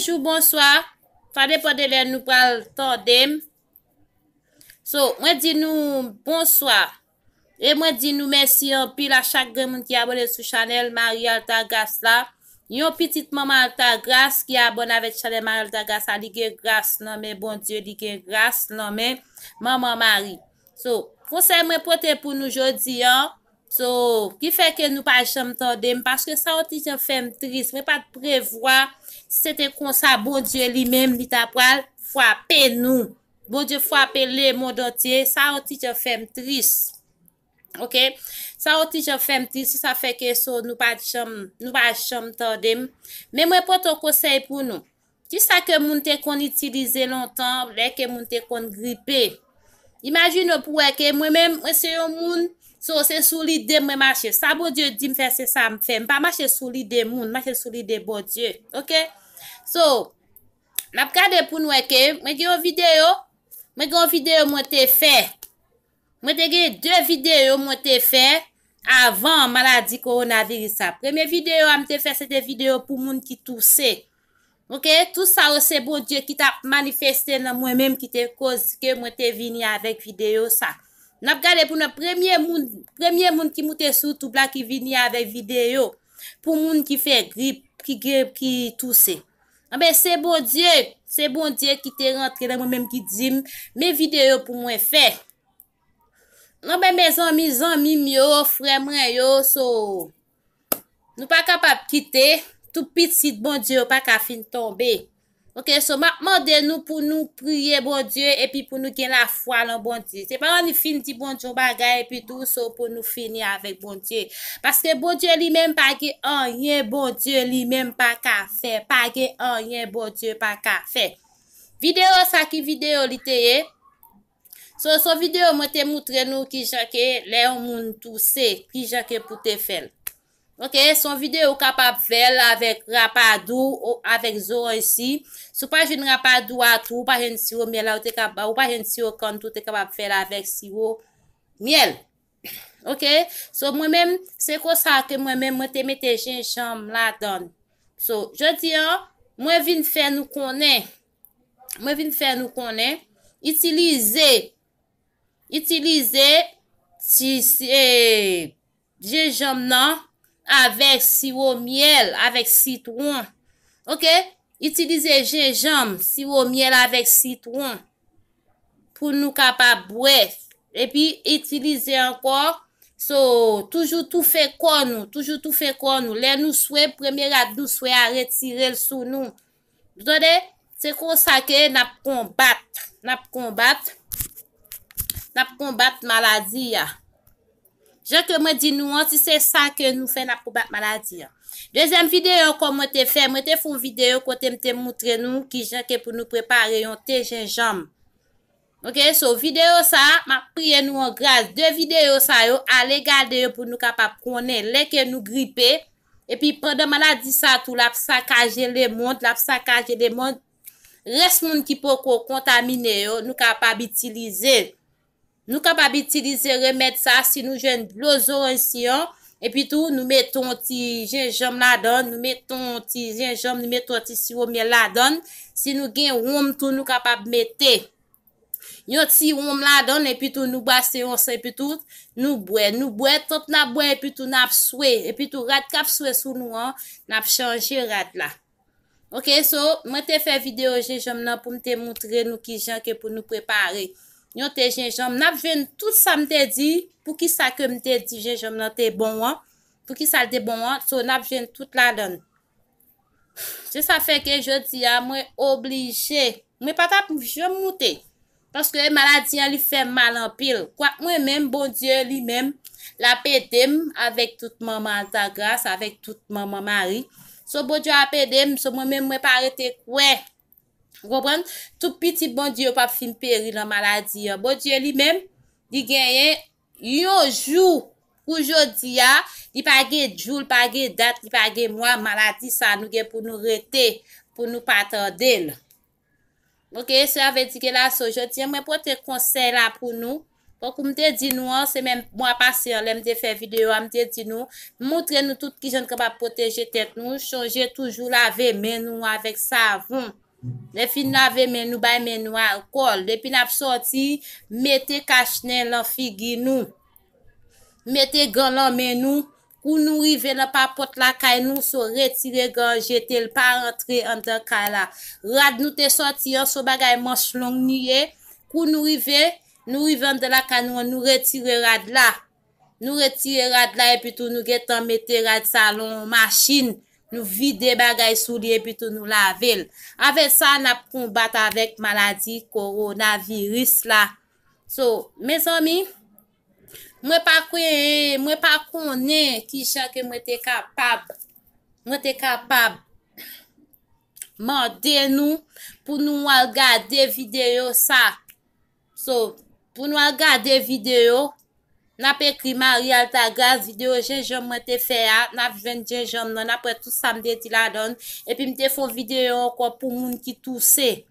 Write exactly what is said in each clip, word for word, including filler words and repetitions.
Bonjou, bonswa. Sa depann de lè nou pral tande m. So, mwen di nou bonswa. E mwen di nou mèsi anpil a chak grenn moun ki abòne sou chanèl Marie Altagrace la. Yon pitit manman Altagrace ki abòne avèk chanèl Marie Altagrace la, li gen gras nan men Bondye, li gen gras nan men manman Marie. So, konsèy mwen pote pou nou jodi a, so, ki fè ke nou pa janm tande m, paske sa yon ti jan fè m tris. Mwen pa t prevwa, se te konsa Bondye li menm, li ta pral frape nou. Bondye frape lemonn antye, sa yon ti jan fè m tris. Ok? Sa yon ti jan fè m tris, sa fè ke so nou pa t janm, nou pa janm tande m. Men mwen pote yon konsèy pou nou. Kisa ke moun te konn itilize lontan, lè ke moun te konn gripe? Imajine w pou wè ke mwen menm, mwen se yon moun, so se sou lide mwen mache. Sa Bondye di m fè, se sa m fè. M pa mache sou lide moun, m mache sou lide Bondye. Ok? So, n ap gade pou n wè ke mwen gen yon videyo, mwen gen yon videyo mwen te fè. Mwen te gen de videyo mwen te fè avan maladi kowonaviris la. Premye videyo a m te fè, se te videyo pou moun ki touse. Ok, tout sa yo se Bondye ki t ap manifeste nan mwen menm ki te koz ke mwen te vini avèk videyo sa. N ap gade pou nou premye moun, premye moun ki moute sou YouTube la ki vini avèk videyo pou moun ki fè grip, ki grip, ki touse. Anben, se Bondye, se Bondye ki te rantre nan mwen menm ki di m, men videyo pou mwen fè. Anben, mezanmi, zanmi m yo, frè mwen yo, so, nou pa kapab kite, tout pitit Bondye yo pa ka fin tonbe. Ok, so m ap mande nou pou nou priye Bondye epi pou nou gen lafwa nan Bondye. Se pa annik fin di Bondye yon bagay epi tou so pou nou fini avèk Bondye. Paske Bondye li menm pa gen anyen Bondye li menm pa ka fè. Pa gen anyen Bondye pa ka fè. Videyo sa ki videyo li te ye? So, so videyo mwen te moutre nou kijan ke lè yon moun touse, kijan ke pou te fè l. Ok, se yon videyo ou kapab fè l avèk rapadou, ou avèk zoranj si. Si w pa jwenn rapadou a tou, ou pa jwenn siwo myèl la, ou te kapab, ou pa jwenn siwo kann tou, ou te kapab fè l avèk siwo myèl. Ok, so mwen menm, se konsa ke mwen menm, mwen te mete jenjanm ladan l. So, jodi a, mwen vin fè nou konnen, mwen vin fè nou konnen, itilize, itilize ti, eh, jenjanm nan avèk siwo myèl, avèk sitwon. Ok? Itilize jenjanm, siwo myèl avèk sitwon pou nou kapab bwè. Epi itilize ankò, so, toujou toufe kò nou, toujou toufe kò nou. Lè nou swe, premye rad nou swe a, retire l sou nou. Ou tande? Se konsa ke n ap konbat, n ap konbat, n ap konbat maladi a. Jan ke mwen di nou an, si se sa ke nou fè, n ap konbat maladi a. Dezyèm videyo ankò mwen te fè, mwen te fè yon videyo kote m te moutre nou kijan ke pou nou prepare yon te jenjanm. Ok, so videyo sa, m ap priye nou an gras. De videyo sa yo, ale gade yo pou nou kapab konnen lè ke nou gripe. Epi pandan maladi sa tou, l ap sakaje lemonn, l ap sakaje lemonn. Rès moun ki poko kontamine yo, nou kapab itilize. Nou kapab itilize remèd sa si nou jwenn dlo zoranj si an, epi tou nou mete yon ti jenjanm ladan, nou mete yon ti jenjanm, nou mete yon ti siwo myèl ladan. Si nou gen wonm tou, nou kapab mete yon ti wonm ladan l, epi tou nou brase yon san, epi tou nou bwè. Nou bwè, tant n ap bwè, epi tou n ap swe. Epi tou rad k ap swe sou nou an, n ap chanje rad la. Ok, so, mwen te fè videyo jenjanm nan pou m te moutre nou kijan ke pou nou prepare yon te jenjanm. N ap jwenn tout sa m te di, poukisa ke m te di jenjanm nan te bon an, poukisa l te bon an, so, n ap jwenn tout ladan l. Se sa fè ke jodi a, mwen oblije, mwen pa t ap janm moute. Paske maladi an, li fè m mal anpil. Kwak mwen menm, Bondye li menm, l ap ede m avèk tout manman Altagras, avèk tout manman Mari. So, Bondye ap ede m, so, mwen menm, mwen pa rete kwè. Ou konprann? Tout pitit Bondye yo p ap fin peri nan maladi an. Bondye li menm, li genyen yon jou pou jodi a, li pa gen jou, li pa gen dat, li pa gen mwa, maladi sa nou gen pou nou rete, pou nou pa tande l. Ok, sa vle di ke la, so, jodi a, mwen pote konsèy la pou nou, Tankou m te di nou an, semèn mwa pase an, lè m te fè videyo a, m te di nou, m montre nou tout kijan n kapab pwoteje tèt nou, chonje toujou lave men nou avèk savon. Lè fin lave men nou, bay men nou alkòl. Depi n ap sòti, mete kachnen lan figi nou. Mete gan lan men nou. Kou nou rive nan papòt lakay nou, so retire gan an, jete l, pa rantre anndan kay la. Rad nou te sòti an, so bagay manch long li ye. Kou nou rive, nou rive anndan lakay nou an, nou retire rad la. Nou retire rad la, epi tou nou gentan mete rad sa lan yon machin. Nou vide bagay sou li, epi tou nou lave l. Avèk sa, n ap konbat avèk maladi kowonaviris la. So, mezanmi, mwen pa kwè, mwen pa konnen kijan ke mwen te kapab, mwen te kapab mande nou pou nou al gade videyo sa. So, pou nou al gade videyo, n ap ekri Marie Altagrace, videyo jenjanm mwen te fè a, n ap jwenn jenjanm nan, n ap wè tout sa m te di ladan l. Epi m te fè yon videyo ankò pou moun ki touse.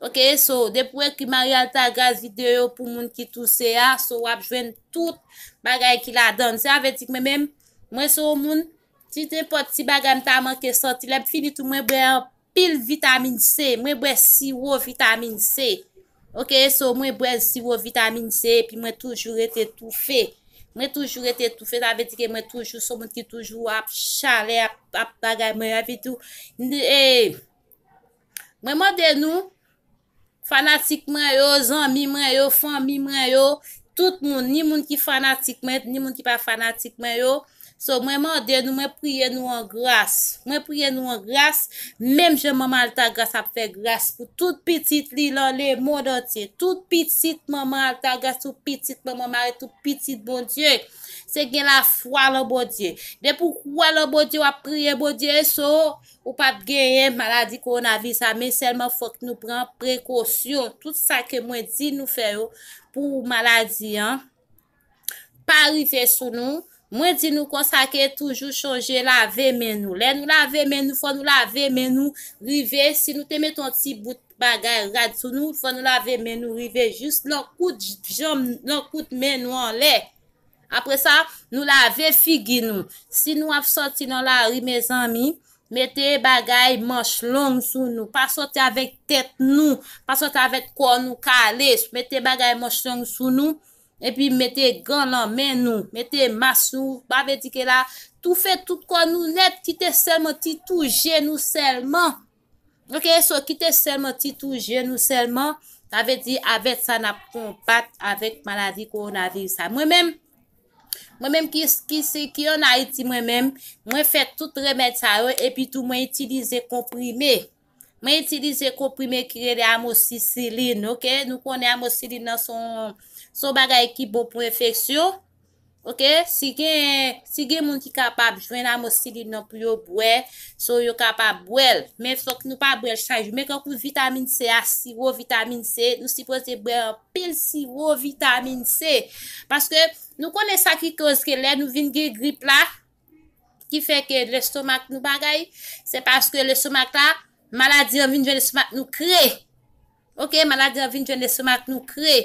Ok, so, depi w ekri Marie Altagrace videyo pou moun ki touse a, so, w ap jwenn tout bagay ki ladan l. Sa vle di k mwen menm, mwen se yon moun, ti nenpòt ti bagay m ta manke santi, lè m fini tou, mwen bwè anpil vitamin C, mwen bwè siwo vitamin C. Ok, so, mwen bwè siwo vitamin C, epi mwen toujou rete toufe. Mwen toujou rete toufe, sa vle di ke mwen toujou se yon moun ki toujou ap chalè, ap, ap bagay, mwen anvi tou. E, mwen mande nou, fanatik mwen yo, zanmi mwen yo, fanmi mwen yo, tout moun, ni moun ki fanatik mwen, ni moun ki pa fanatik mwen yo. So, mwen mande nou, mwen priye nou an gras. Mwen priye nou an gras, menm jan Manman Altagrace ap fè gras pou tout pitit li lan lemonn antye. Tout pitit Manman Altagrace, tout pitit Manman Mari, tout pitit Bondye. Se gen lafwa lan Bondye. Depi w kwè lan Bondye, w ap priye Bondye, so, ou p ap genyen maladi kowonaviris la, men sèlman fòk nou pran prekosyon. Tout sa ke mwen di nou fè yo pou maladi an pa rive sou nou. Mwen di nou konsa ke toujou chonje lave men nou. Lè nou lave men nou, fò nou lave men nou rive. Si nou te mete yon ti bout bagay rad sou nou, fò nou lave men nou rive jis lan kout janm, lan kout men nou anlè. Apre sa, nou lave figi nou. Si nou ap sòti nan lari, mezanmi, mete bagay manch long sou nou. Pa sòti avèk tèt nou, pa sòti avèk kò nou kale. Mete bagay manch long sou nou, epi mete gan lan men nou, mete mas nou. Sa vle di ke la, toufe tout kò nou nèt, kite sèlman ti tou je nou sèlman. Ok, so kite sèlman ti tou je nou sèlman. Sa vle di avèk sa n ap konbat avèk maladi kowonaviris sa. Mwen menm, mwen menm ki, ki, se, ki ann Ayiti, mwen menm, mwen fè tout remèd sa yo, epi tou mwen itilize konprime. Mwen itilize konprime ki rele amoxicilline, ok? Nou konnen amoxicilline nan se yon, se yon bagay ki bon pou enfeksyon. Ok, si gen, si gen moun ki kapab jwenn amoxicilline nan pou yo bwè, so yo kapab bwè l. Men fòk nou pa bwè l chak jou. Men kankou vitamin C a, siwo vitamin C, nou sipoze bwè anpil siwo vitamin C. Paske nou konnen sa ki koz ke lè nou vin gen grip la, ki fè ke lestomak nou bagay, se paske lestomak la, maladi an vin jwenn lestomak nou kre. Ok, maladi an vin jwenn lestomak nou kre.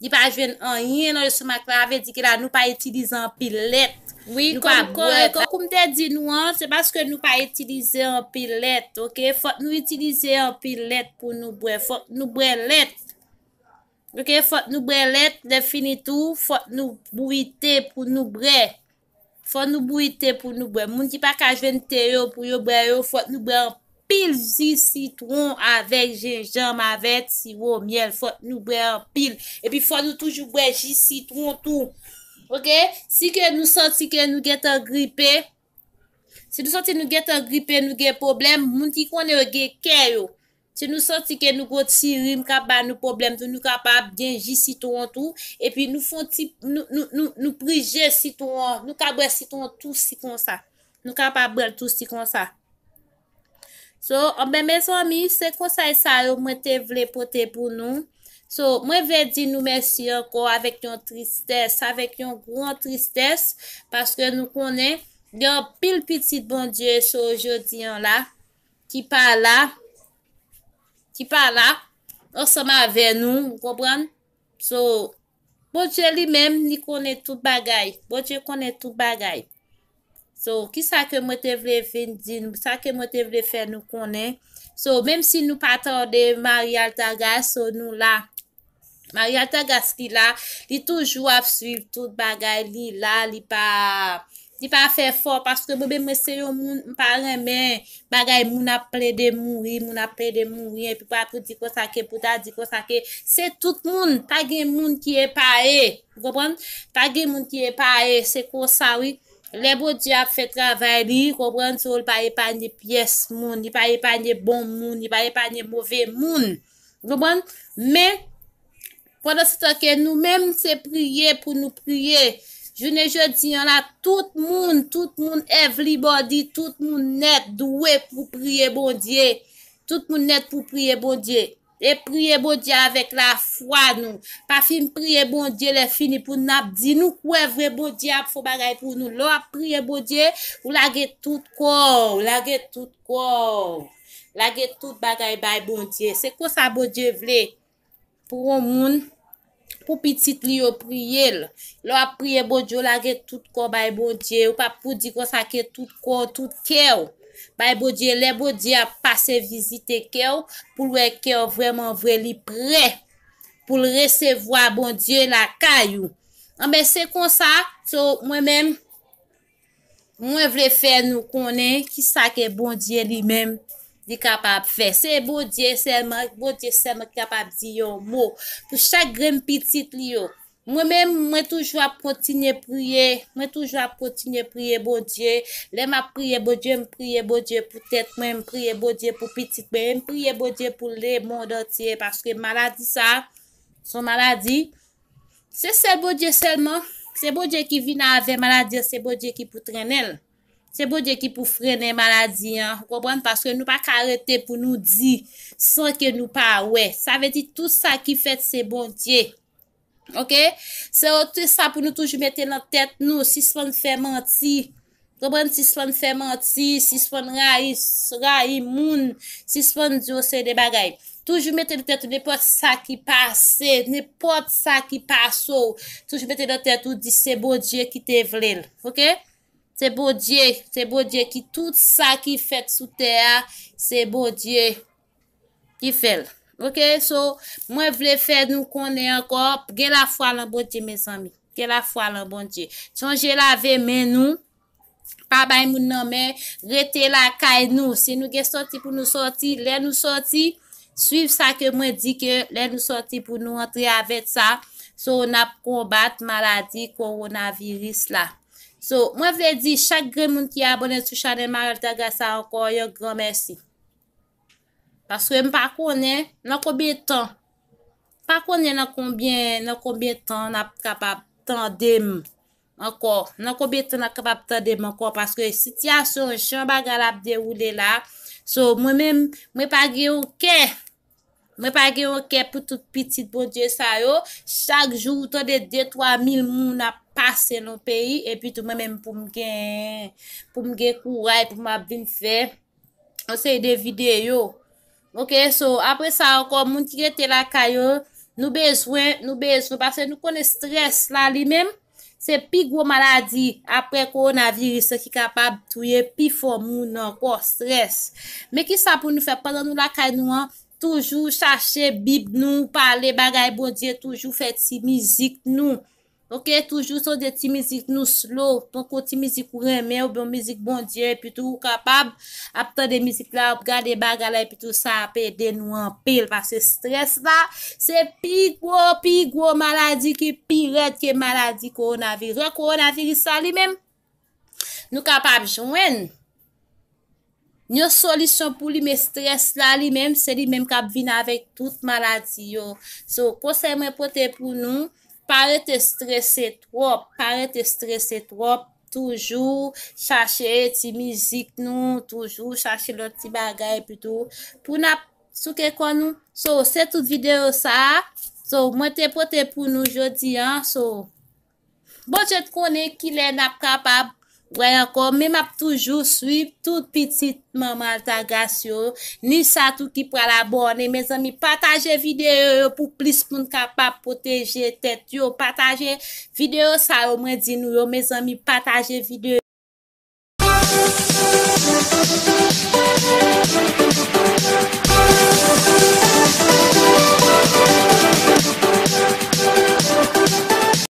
Li pa jwenn anyen nan lestomak la, vle di ke la nou pa itilize anpil lèt. Wi, nou pa kòm, bwè. Kòm, kòm m te di nou an, se paske nou pa itilize anpil lèt, ok? Fòk nou itilize anpil lèt pou nou bwè. Fòk nou bwè lèt. Ok, fòk nou bwè lèt, lè fini tou, fòk nou bouyi te pou nou bwè. Fò nou bouyi te pou nou bwè. Moun ki pa ka jwenn te yo pou yo bwè yo, fòk nou bwè anpil ji sitwon avèk jenjanm, avèk siwo myèl. Fòk nou bwè anpil. Epi fò nou toujou bwè ji sitwon tou. Ok? Si ke nou santi ke nou gentan gripe, si nou santi nou gentan gripe, nou gen pwoblèm, moun ki konnen yo gen kè yo. Si nou santi ke nou gon ti rim k ap ba nou pwoblèm tou, nou kapab gen ji sitwon tou. Epi nou fè yon ti, nou, nou, nou, nou prije sitwon an. Nou ka bwè sitwon an tou si konsa. Nou kapab bwè l tou si konsa. So, anben, mezanmi, se konsèy sa yo mwen te vle pote pou nou. So, mwen vle di nou mèsi ankò avèk yon tristès, avèk yon gran tristès, paske nou konnen gen anpil pitit Bondye, so, jodi an la, ki pa la, ki pa la ansanm avè nou, ou konprann? So, Bondye li menm, li konnen tout bagay. Bondye konnen tout bagay. So, kisa ke mwen te vle vin di nou, sa ke mwen te vle fè nou konnen. So, menm si nou pa tande Marie Altagrace, so nou la. Marie Altagrace ki la, li toujou ap swiv tout bagay, li la, li pa, li pa fè fò, paske mwen menm mwen se yon moun, m pa renmen bagay moun ap plede mouri, moun ap plede mouri, epi pa tou di konsa ke pou ta di konsa ke se tout moun, pa gen moun ki epaye, ou konprann? Pa gen moun ki epaye, se konsa wi. Lè Bondye ap fè travay li, konprann, so l pa epanye pyès moun, li pa epanye bon moun, li pa epanye move moun. Ou konprann? Men, pandan se tan ke nou menm se priye pou nou priye. Jounen jodi an la, tout moun, tout moun, everybody, tout moun nèt dwe pou priye Bondye. Tout moun nèt pou priye Bondye. E priye Bondye avèk lafwa nou. Pa fin priye Bondye lè fini pou n ap di nou kwè vre Bondye ap fè bagay pou nou. Lè w ap priye Bondye, ou lage tout kò w, lage tout kò w. Lage tout bagay bay Bondye. Se konsa Bondye vle pou yon moun, pou pitit li yo priye l. Lè w ap priye Bondye, w lage tout kò w bay Bondye. Ou pa pou di konsa ke tout kò w, tout kè w bay Bondye. Lè Bondye ap pase vizite kè w, pou l wè kè w vrèman vre, li prè pou l resevwa Bondye lakay ou. Anben, se konsa, so, mwen menm, mwen vle fè nou konnen kisa ke Bondye li menm li kapab fè. Se Bondye sèlman, Bondye sèlman ki kapab di yon mo pou chak grenn pitit li yo. Mwen menm, mwen toujou ap kontinye priye, mwen toujou ap kontinye priye Bondye. Lè m ap priye Bondye, m priye Bondye pou tèt mwen, m priye Bondye pou pitit mwen, m priye Bondye pou lemonn antye, paske maladi sa, se yon maladi, se sèl Bondye sèlman, se Bondye ki vin avè maladi an, se Bondye ki pou trennen l. Se Bondye ki pou frennen maladi an, ou konprann? Paske nou pa ka rete pou nou di san ke nou pa wè. Sa vle di tout sa ki fèt se Bondye. Oke? Se tout sa pou nou toujou mete nan tèt nou, sispann fè manti. Konprann? Sispann fè manti, sispann rayi, rayi moun, sispann di yon seri de bagay. Toujou mete nan tèt ou nenpòt sa ki pase, nenpòt sa ki pase w. Toujou mete nan tèt ou di se Bondye ki te vle l. Oke? Se Bondye, se Bondye ki tout sa ki fèt sou tè a, se Bondye ki fè l. Oke, so, mwen vle fè nou konnen ankò, gen lafwa nan Bondye, mezanmi. Gen lafwa nan Bondye. Sonje lave men nou, pa bay moun nan men, rete lakay nou. Si nou gen sòti pou nou sòti, lè nou sòti, swiv sa ke mwen di ke lè nou sòti pou nou antre avèk sa, so, n ap konbat maladi kowonaviris la. So, mwen vle di chak grenn moun ki abòne sou chanèl Marie Altagrace sa ankò yon gran mèsi. Paske m pa konnen nan konbyen tan, pa konnen nan konbyen, nan konbyen tan n ap kapab tande m ankò. Nan konbyen tan n ap kapab tande m ankò, paske sitiyasyon jan bagay la ap dewoule la. So, mwen menm, mwen pa gen yon kè. Mwen pa gen yon kè pou tout pitit Bondye sa yo. Chak jou ou tande de twa mil moun ap pase nan peyi, epi tou mwen menm pou m gen, pou m gen kouray, pou m ap vin fè yon seri de videyo. Oke, so, apre sa ankò, moun ki rete lakay yo, nou bezwen, nou bezwen, paske nou konnen strès la li menm, se pi gwo maladi apre kowonaviris lan ki kapab touye pi fò moun ankò, strès. Men kisa pou nou fè pandan nou lakay nou an? Toujou chache Bib nou, pale bagay Bondye, toujou fè ti mizik nou. Oke, toujou sonje ti mizik nou slow, tankou ti mizik ou renmen oubyen yon mizik Bondye, epi tou ou kapab ap tande mizik la, ap gade bagay la, epi tou sa ap ede nou anpil, paske strès la, se pi gwo, pi gwo maladi ki pi rèd ke maladi kowonaviris. Kowonaviris sa li menm, nou kapab jwenn yon solisyon pou li, men strès la li menm, se li menm k ap vin avèk tout maladi yo. So, konsèy mwen pote pou nou, pa rete strese twòp, pa rete strese twòp, toujou chache ti mizik nou, toujou chache lòt ti bagay, epi tou, pou n ap souke kò nou. So, se tout videyo sa a. So, mwen te pote pou nou jodi an. So, Bondye t konnen kilè n ap kapab Wè ankò, men m ap toujou swiv tout pitit manman Altagrace yo, ni sa tou ki pral abòne. Mezanmi, pataje videyo yo pou plis moun kapab pwoteje tèt yo. Pataje videyo sa yo, mwen di nou yo, mezanmi, pataje videyo.